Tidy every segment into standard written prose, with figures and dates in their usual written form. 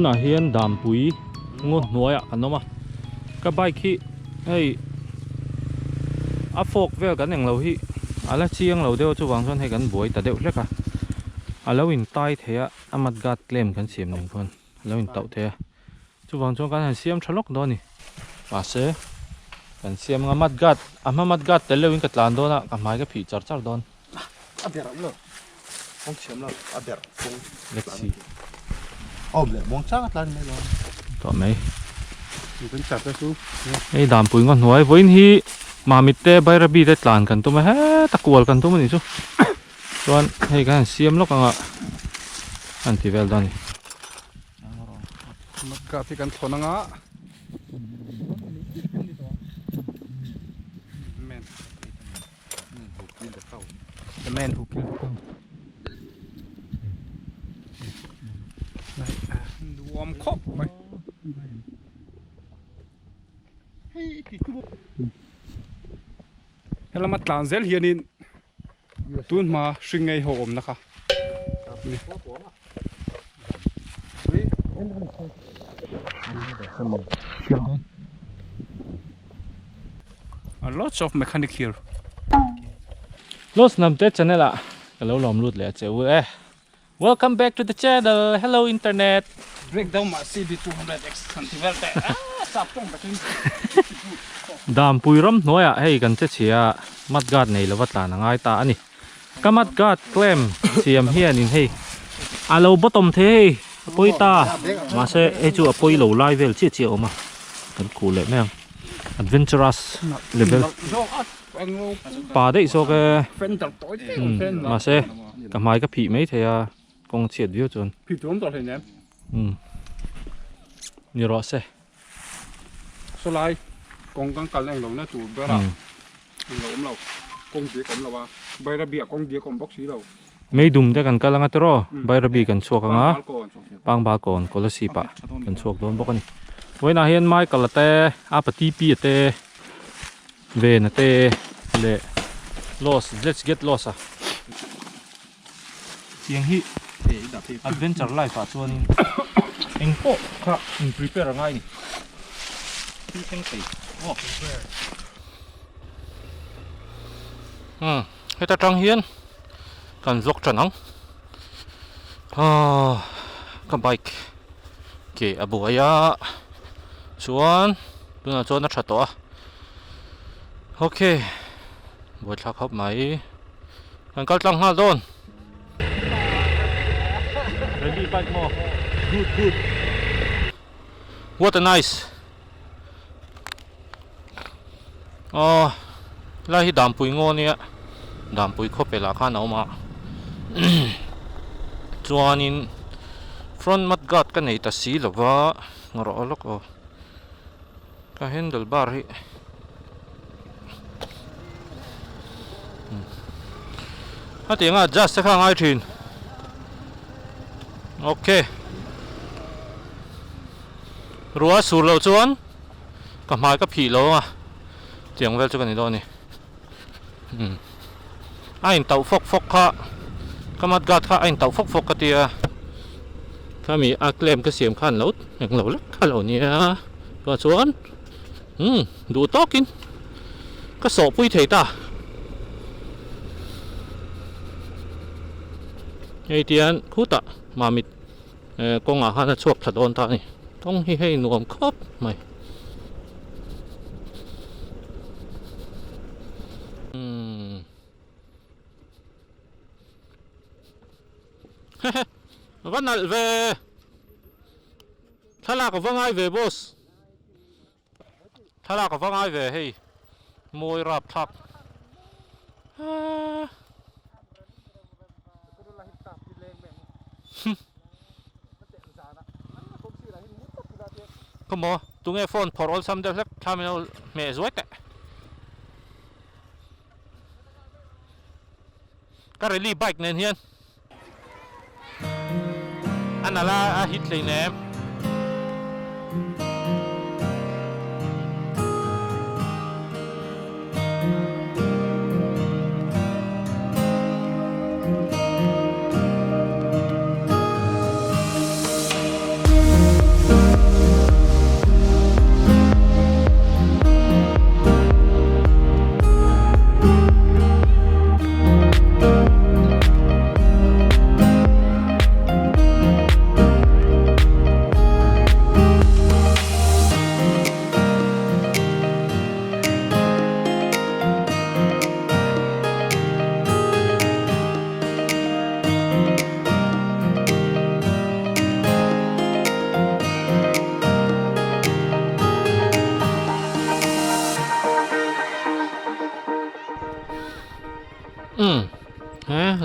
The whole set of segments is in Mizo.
Tunah hian Dampui ngaw hnuaiah kan awm a, ka bike hi hei a fork vel kan englo hi a la chiang lo deuh a chuvang chuan hei kan buai ta deuh hlek a, a lo in tai thei a, a mud guard claim kan siam nen khuan a lo in tauh thei a, chuvang chuan kan han siam tha lawk dawn a ni. Mahse kan siam anga mud guard a hma mud guard tel loin ka tlan dawn a, ka hmai ka phih char char dawn. A ber awm lo. Kawng thiam lo a ber kawng. Let's see. Awm leh muang chang a tlan mai lo. Tawh mai. Kan char te chu. Hei Dampui ngaw hnuai vawiin hi Mamit te Bairabi te tlan kan tum a heta kual kan tum a nih chu. Chuan hei kan han siam lawk anga an ti vel dawn a ni. Mudguard hi kan thlawn anga. The man who killed the cow. Nuam khawp mai. Helama tlan zel hianin tun hma hring ngei ho awmna kha. A lots of mechanic here. Los Namte channel ah ka lo lawm lut leh a che u e. Welcome back to the channel. Hello internet. Break down mah CB200X han ti vel teh. Ah sap tawng takin. Dampui ram hnuaiah hei kan che chhia mudguard nei lova tlan a ngai ta a ni. Ka mudguard claim siam hianin hei a lo bottom thei hei a pawi ta mahse hei chu a pawi lo lai vel chiah chiah a awm a kan khuh leh mai ang adventurous level pa daih zawk e mahse ka hmai ka phih mai thei a kawng chhiat viau chuan ni rawh se. Sawlai kawng kan kal englo na tur berah englo awm lo kawng diak awm lo a Bairabi ah kawng diak awm bawk si lo. Meidum te kan kal anga tiraw Bairabi kan chhuak anga Pangbal kawn Kolasib ah kan chhuak dawn bawk a ni. Vawiinah hian Michael a te Apa TP a te Vena te leh Lost Let's get lost a Tiang hi adventure life ah chuanin eng pawh kha in prepare a ngai a ni. Thil thleng thei aw. Umm heta tang hian kan vlog tan ang. Ahh ka bike ke a buai a chuan tunah chuan a tha tawh a. Okay buaithlak khawp mai. Kan kal tlang nghal dawn. Ready bike maw? Good good. What a nice. Aw lai hi Dampui ngaw ania Dampui khaw pelah khan a awm a chuanin front mud guard ka nei ta si lova rawh lawk aw ka handle bar hi. A ti anga adjust te kha a ngai thin ok ruah a sur loh chuan ka hmai ka phih lo anga tiang vel chu ka ni dawn a ni a intauh fawk fawk kha ka mud guard kha a intauh fawk fawk ka tia khami a claim ka siam khan lo englo lek kha lo nia chuan. Umm duh tawkin ka sawhpui thei ta. Hei tian khutah Mamit kawngah khan a chhuak thla dawn ta a ni. Kawng hi hei nuam khawp mai. Umm hehe va nalh ve thlalak a va ngai ve boss. Thlalak a va ngai ve hei mawi rap thlak aa Khawmaw tunge phone phawrh awlsam deuh hlek thla min lo hmeh zuai teh ka rally bike nen hian. A nalh a, a hit hleinem.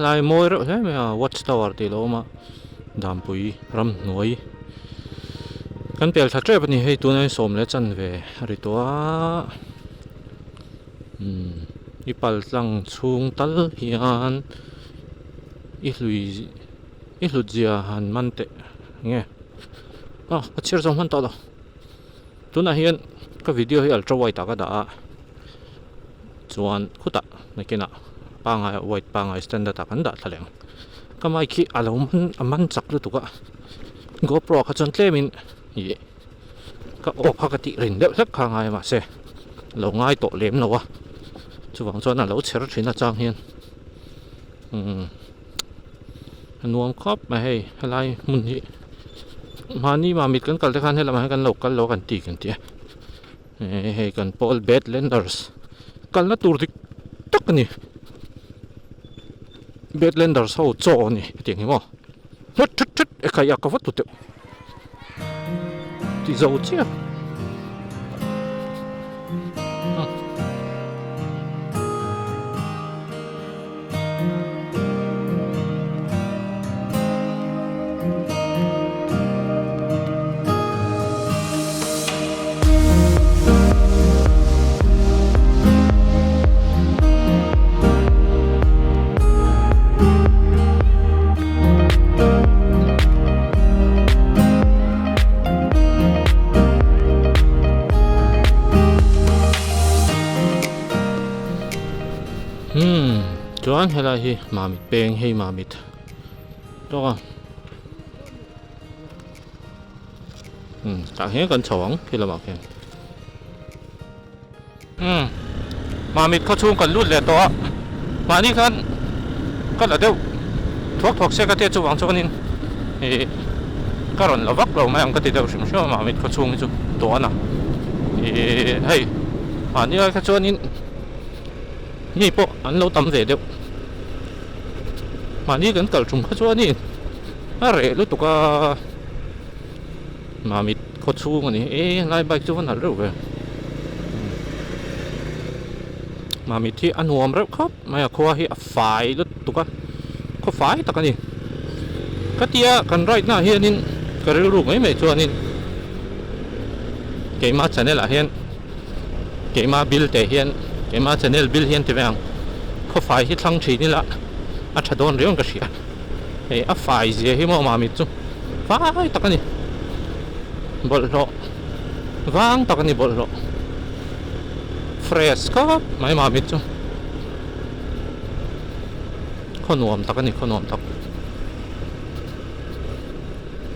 Helai mawi reuh hle mai a watch tower tih lo awm a Dampui ramhnuai kan pel thla tep a ni hei tuna hi sawm leh chanve a ri tawh a umm i pal tlang chhung tal hian i hlui i hlut zia han man teh nge aw ka chhiar zawng hman tawh lo tunah hian ka video hi ultra wide ah ka dah a chuan khutah nakinah pangai wide pangai standard ah kan dah thla leh ang ka mic hi a lo man a man chak lutuk a gopro ah kha chuan tlemin ih ka aw kha ka tih rin deuh hlek kha a ngai a mahse lo ngai tawh lem lo a chuvang chuan a lo chher thin atang hian umm a nuam khawp mai hei helai hmun hi mahni mamit kan kal te khan helamah hian kan lo kal lo a kan ti kan ti a hei kan pawl badlanders kalna tur dik tak a ni badlanders ho chaw a ni hetiang hi maw hmet thut thut e khai a ka va tu teuh ti zo chiah. Hmm chuan helai hi mamit peng hei mamit tawk a umm tah hian kan chho ang khi lamah khian umm mamit khaw chhung kan lut leh tawh a mahni khan ka la deuh thuak thuak se ka tia chuvang chuanin ih ka rawn la vak lo mai ang ka ti deuh hrim hrim a mamit khaw chhung hi chu dawn a ih hei mahni ai kha chuanin mi pawh an lo tam ve deuh mahni kan kal tum kha chuanin a reh lutuk a mamit khaw chhung a ni e helai bike chu va nalh reuh ve mamit hi a nuam reuh khawp mai a khua hi a fai lutuk a khaw fai tak a ni ka tia kan ride na ah hianin ka rilru mai mai chuanin keimah channel ah hian keimah bil te hian keimah channel bil hian ti ve ang khaw fai hi thlang thin ila a tha dawn riau in ka hria hei a fai zia hi maw mamit chu fai tak a ni bawlhhlawh vang tak a ni bawlhhlawh fresh khawp mai mamit chu khaw nuam tak a ni khaw nuam tak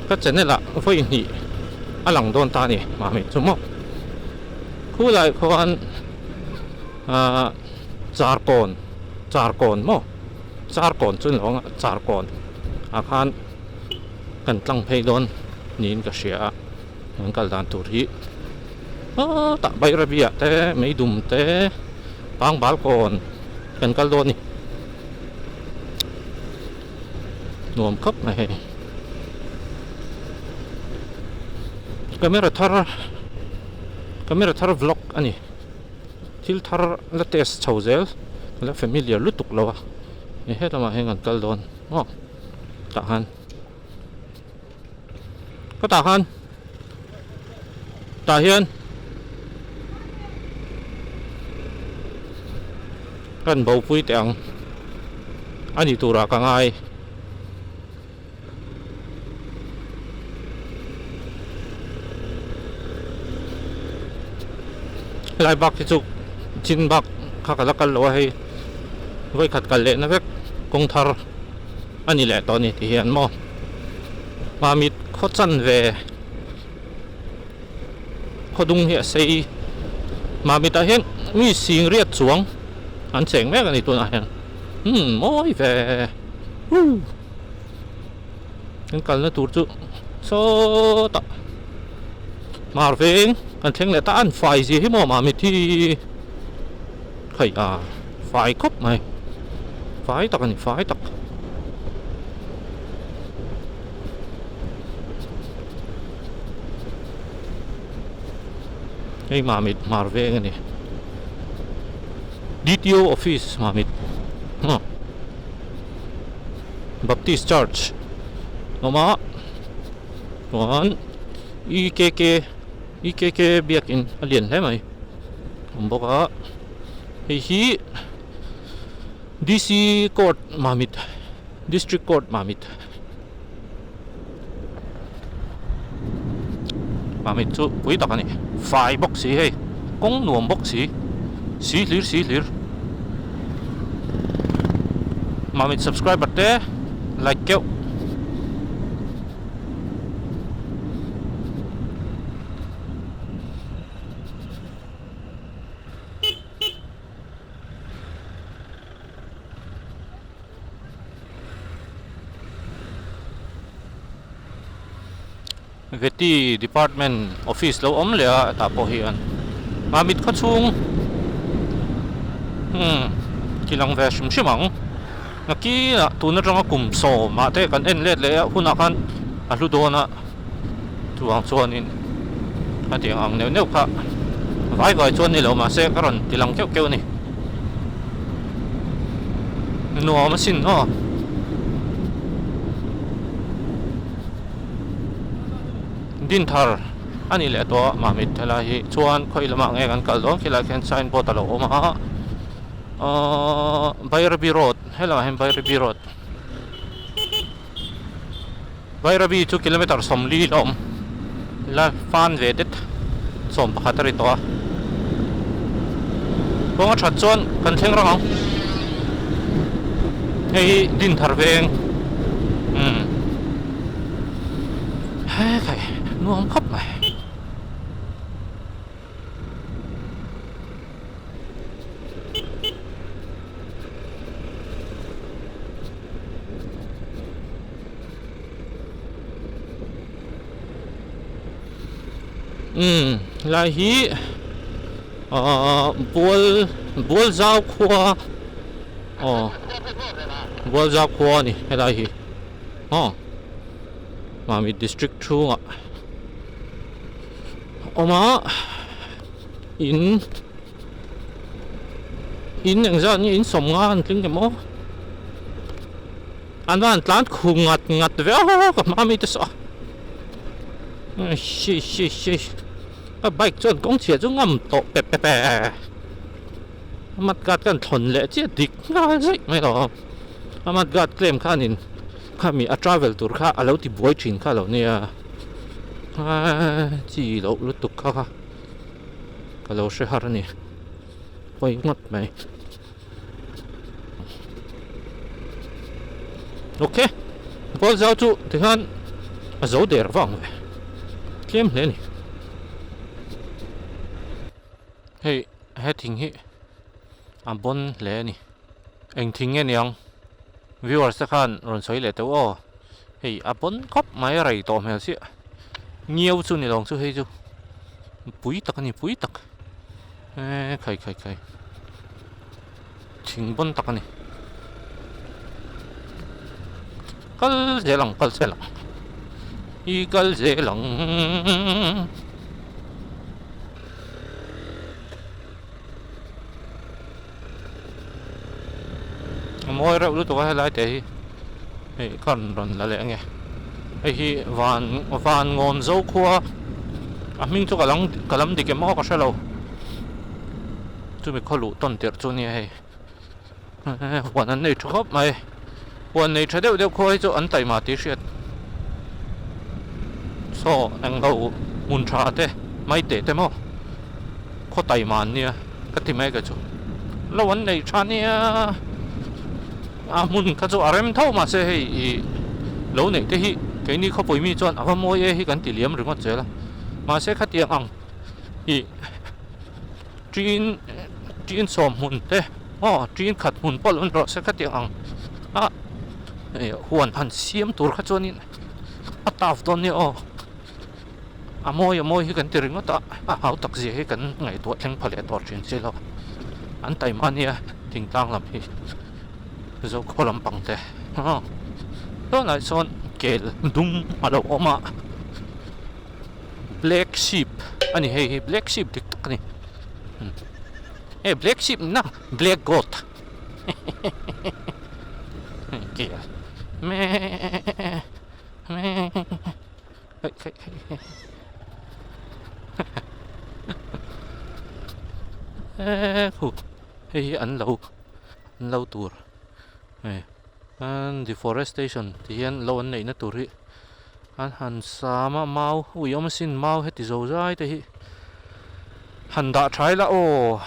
ka channel ah vawi hnih a lang dawn ta a ni mamit chu maw khulai khuan ahh charkawn charkawn maw charkawn chu ni lo ang a charkawn ah khan kan tlang phei dawn niin ka hria a an kal dan tur hi hetah bairabi ah te meidum te pangbal kawn kan kal dawn a ni nuam khawp mai hei camera thar camera thar vlog a ni thil thar la test chho zel la familiar lutuk lo a helamah hian kan kal dawn maw tah khan ka tah khan tah hian kan bopui teh ang a ni turah ka ngai. Helai bak hi chu chin bak kha ka la kal lo a hei vawikhat kal lehna vek kawng thar a ni leh tawh a ni ti hian maw mamit khaw chanve khaw dung hi a sei mamit ah hian mi sing riat chuang an cheng mek a ni tunah hian umm mawi ve huh. Kan kalna tur chu sawtah hmar veng kan thleng leh ta a an fai zia hi maw mah mithi khaih a fai khawp mai fai tak a ni fai tak hei mamit hmar veng a ni D_T_O office mamit. Baptist Church a awm a chuan EKK EKK biakin a lian hle mai a awm bawk a hei hi D_C court Mamit District Court Mamit Mamit chu pui tak a ni fai bawk si hei kawng nuam bawk si si hlir si hlir Mamit subscriber te like keuh. Vety department office lo awm leh a tah pawh hian Mamit khaw chhung umm ti lang ve hrim hrim ang nakinah tun atanga kum sawmah te kan en let leh a hunah khan a hlu dawn a chuvang chuanin a tiang ang neuh neuh kha vai vai chuan ni lo mahse ka rawn ti lang keuh keuh a ni nuam asin aw. Dinthar a ni leh tawh a Mamit helai hi chuan khawi lamah nge kan kal dawn khilai khian sign board a lo awm a ahh Bairabi road helaiah hian Bairabi road. Bairabi chu kilometer 40 la awm la fan ve det 11 a ri tawh a kawng a that chuan kan thleng rang ang hei hi Dinthar veng umm hekhai nuam khawp mai. Umm helai hi ahh bual bual zau khua aw bual zau khua a ni helai hi aw Mamit district chhungah a awm a in. In engzat nge in 50 an tling em aw an van tlan khu ngat ngat ve aw ka hma mi te saw a shi shi shi ka bike chuan kawng chhia chu ngam tawh pe pe pe a mud guard khan thlawn leh chiah dik nghal zaih mai lo a mud guard claim khanin khami a travel tur kha a lo ti buai thin kha lo nia chi loh lutuk kha kha. Ka lo hre har a ni pawi ngawt mai ok ball zau chu tikhan a zo der vang ve tlem hle a ni hei he thing hi a bawn hle a ni eng thing nge niang viewers te khan rawn sawi leh teuh aw hei a bawn khawp mai a rei tawh hmel chiah ngiau chu ni lo ang chu hei chu pui tak a ni pui tak eee khai khai khai thing bawn tak a ni kal zel ang kal zel ang i kal zel ang. A mawi reuh lutuk a helai te hi hei ka rawn rawn la leh ange hei hi van van ngawn zo khua a hming chu ka lang ka lam dik em aw ka hrelo chumi khaw luh tawn tirh chu nia hei huan an nei tha khawp mai huan nei tha deuh deuh khua hi chu an taima tih hriat saw englo hmun tha te mai teh te maw. Khaw taima an nia ka ti mai ka chu lo an nei tha nia a hmun kha chu a rem tho mahse hei ih lo neih te hi keini khawpui mi chuan a va mawi e hi kan ti liam ringawt zel a mahse khatiang ang ih ṭin ṭin sawm hmun te aw ṭin khat hmun pawh lo ni rawh se khatiang ang a huan han siam tur kha chuanin a tough dawn nia aw. A mawi a mawi hi kan ti ringawt a, a hau tak zia hi kan ngaihtuah thleng pha leh tawh thin si lo. An taima nia thingtlang lam hi Zokhaw lampang te aw tunah sawn kel dum a lo awm a, black sheep a ni hei hi black sheep dik tak a ni hei black sheep na black goat kel. Meh meh Khaih khaih khaih Eee khu hei hi an lo an lo tur hei an deforestation ti hian lo an neihna tur hi an han sam a mau ui awm asin mau heti zo zai te hi han dah tha ila aw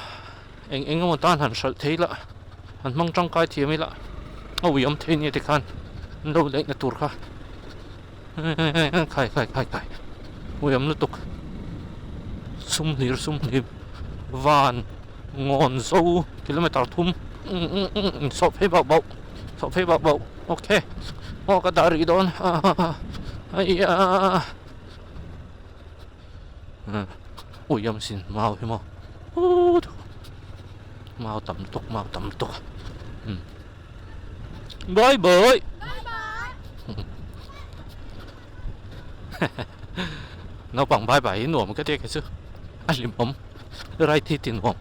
eng eng emaw tan han hralh thei ila han hmang tangkai thiam ila a ui awm thei nia tikhan an lo neihna tur kha. Khai khai khai khai ui awm lutuk sum hlir sum hlir van ngawn zo kilometer thum sawh phei bauh bauh sawh phei bauh bauh ok aw ka dah rih dawn aiya ui awm sin mau hi maw mau tam lutuk mau tam lutuk bye bye naupang bye bye hi nuam ka tia kha chu a hlimawm right hi ti nuam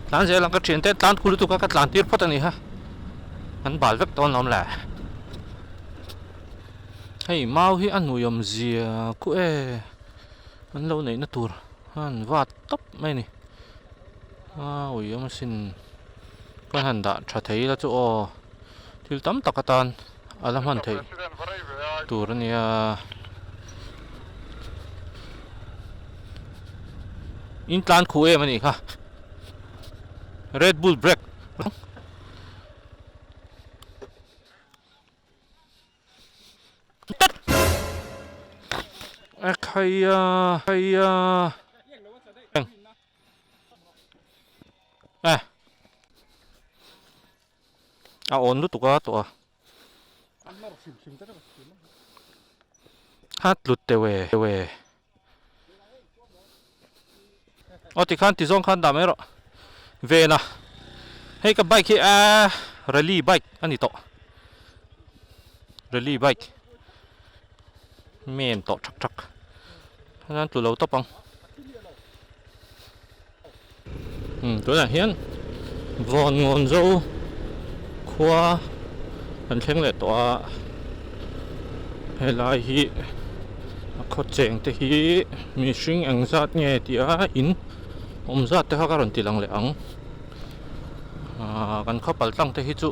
tlan zel ang ka thian te tlan khu lutuk a ka tlan tir phawt a ni ha an bal vek dawn lawm le hei mau hi a nuiawm zia khu e an lo neihna tur an vat tawp mai a ni. A ui awm asin ka han dah tha thei ila chu aw thil tam tak atan a la hman theih tur a nia in tlan khuh em a nih kha red bull brake A khaia khaia e a awn lutuk a tawh a hat tlut teuh e teuh e aw tikhan ti zawng khan dah mai rawh ven a hei ka bike hi a rally bike a ni tawh rally bike men tawh thak thak a tlu lo tawp ang umm tunah hian vawn ngawn zo khua kan thleng leh tawh a helai hi a khaw cheng te hi mihring eng zat nge tih a in awm zat te kha ka rawn ti lang leh ang ahh kan khaw pal tlang te hi chu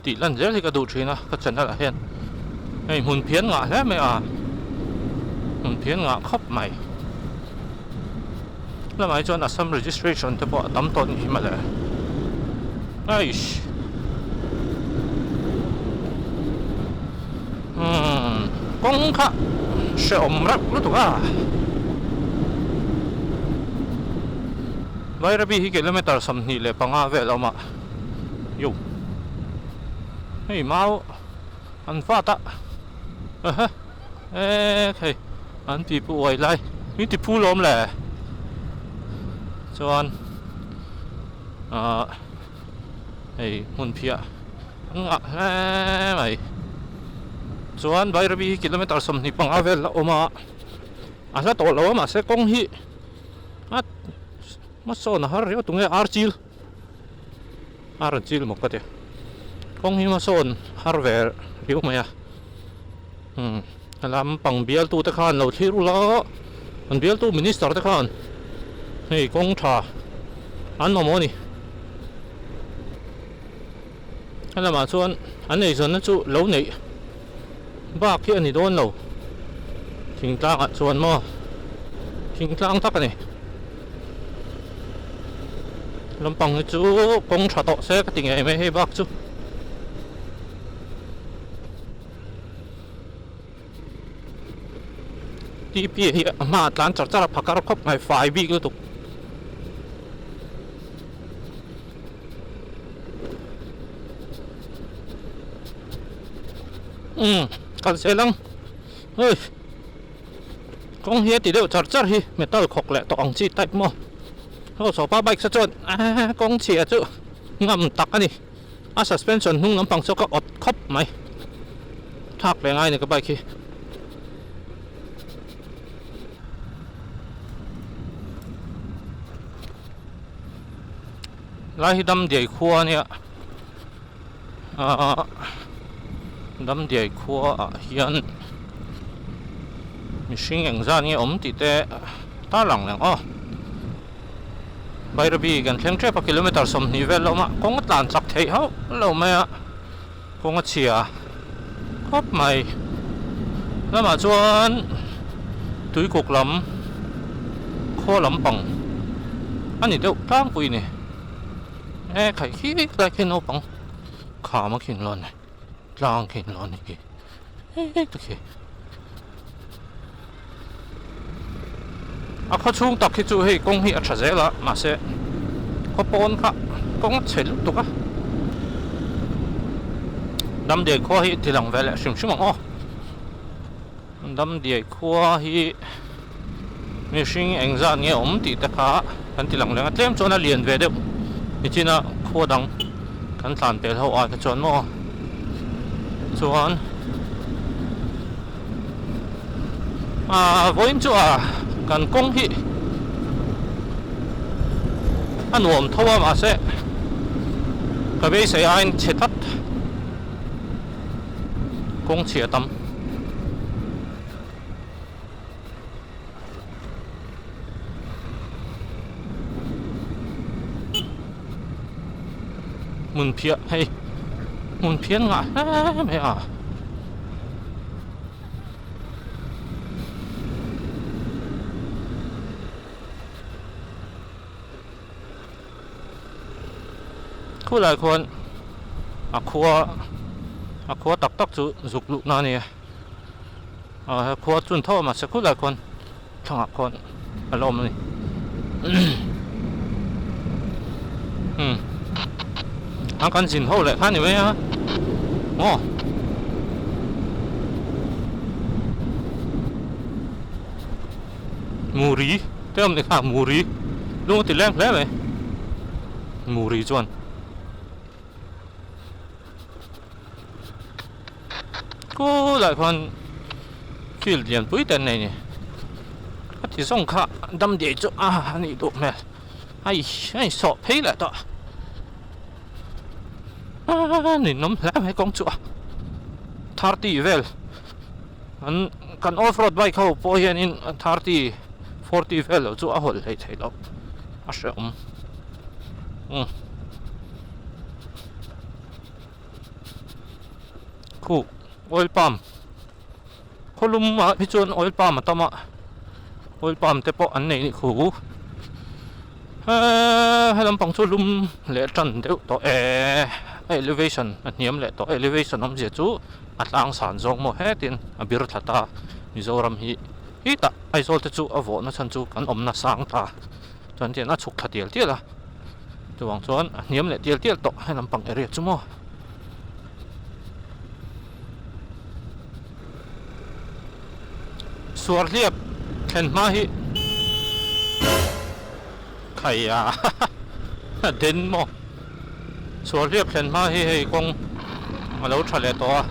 tih lan zel hi ka duh thin a ka channel ah hian hei hmun phian ngah hle mai a hmun phian ngah khawp mai lamah hi chuan Assam registration te pawh a tam tawh ni hi mawle eish umm kawng kha hrehawm reuh lutuk a Bairabi hi kilometer 25 vel a awm a. Yo hei mau an vat a aha e hei an ti pu uai lai min ti phu lawm le chuan ah hei hmun phiah an ngah hle mai chuan Bairabi hi kilometer 25 vel a awm a a hla tawh lo a mahse kawng hi a hmasawn a har riau tunge ar chil. A rawn chil mawk ka ti. Kawng hi hmasawn har ve riau mai a. Umm lampang bialtu te khan lo thlir ula an bialtu minister te khan hei kawng tha an mamawh a ni. A lamah chuan an eizawnna chu lo neih bak hi a ni dawn lo. Thingtlangah chuan maw thingtlang tak a ni. Lampang hi chu kawng tha tawh se ka ti ngei mai hei bak chu. Tp hi a hmaah tlan char char a phakar khawp mai fai bik lutuk. Umm kal zel ang hei kawng hi a ti deuh char char hi metal khawk leh tawh ang chi type maw ho sofa bike sa chuan a kawng chhia chu ngam tak a ni a suspension hnung lampang chu ka awt khawp mai thlak ve ngai a ni ka bike hi. Lai hi dam diai khua ania. Ahh Damdiai khua ah hian mihring engzat nge awm tih te tarlang leh ang aw. Bairabi kan thleng tep a kilometer 20 vel a awm a kawng a tlan chak theih hauh lo mai a kawng a chhia khawp mai lamah chuan tuikuk lam khaw lampang a ni deuh tlangpui a ni e khai khi lai khi naupang kham a khin lawn a ni tlang khin lawn a ni khi hei te khi a khaw chhung tak hi chu hei kawng hi a tha zel a mahse khaw pawn kha kawng a chhe lutuk a Damdiai khua hi ti lang ve leh hrim hrim ang aw Damdiai khua hi mihring engzat nge awm tih te kha kan ti lang leng a tlem chuan a lian ve deuh nichina khua dang kan tlan pel ho ai kha chuan maw chuan ah vawiin chu ah kan kawng hi a nuam tho a mahse ka beisei aiin chhe tlat kawng chhia tam. Hmun phiah hei hmun phian ngah hle mai a. Khulai khuan a khua a khua tak tak chu zuk luhna a ni a. Ah khua chun tho a mahse khulai khuan thlangah khuan a la awm a ni umm a kan zin ho leh kha ni mai a aw Muri te awm ni kha Muri lung a ti leng hle mai Muri chuan. Khulai khuan field lian pui te an nei a ni a ti zawng kha dam diai chu a a nih duh hmel hei a insawh phei leh tawh a ninawm hle mai kawng chu a 30 vel an kan off road bike ho pawh hianin 30 40 vel lo chu a hawlh hlei thei lo a hrehawm umm. Khu oil palm khawlum ah hi chuan oil palm a tam a oil palm te pawh an nei nih khu heee he lampang chu lum leh tan deuh tawh e a elevation a hniam leh tawh elevation awmzia chu a tlang san zawng maw hetin a bir thla ta Mizoram hi hetah Aizawl te chu a vawhna chhan chu kan awmna sang ta chuan tian a chhuk thla tial tial a chuvang chuan a hniam leh tial tial tawh he lampang area chu maw. Suar hliap thlen hma hi khaia a den maw suar hliap thlen hma hi hei kawng a lo tha leh tawh a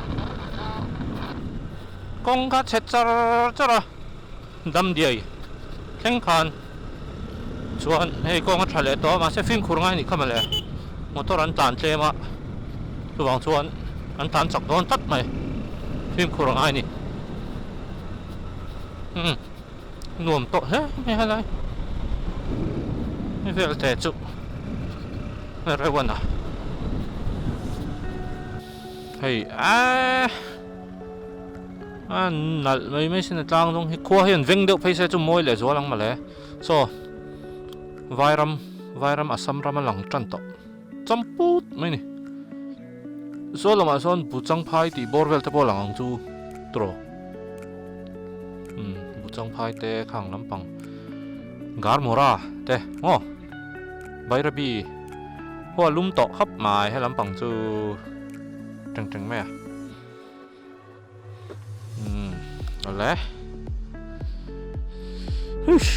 kawng kha chhe char char a damdiai thleng khan chuan hei kawng a tha leh tawh a mahse fimkhur ngai a nih kha mawle motor an tlan tlem a chuvang chuan an tlan chak dawn tlat mai fimkhur ngai a ni umm nuam tawh hle mai helai vel te chu reuh a na hei aaa. A nalh mai mai sin a tlang zawng hi khua hian veng deuh phei se chu mawi leh zual ang mawle saw vairam vairam assam ram a lang tan tawh champut mai ni saw lamah sawn buchangphai tih bawr vel te pawh a lang ang chu tawh umm buchangphai te khang lampang garmura te maw bairabi pawh a lum tawh khawp mai he lampang chu teng teng mai a. Umm awle. Hush.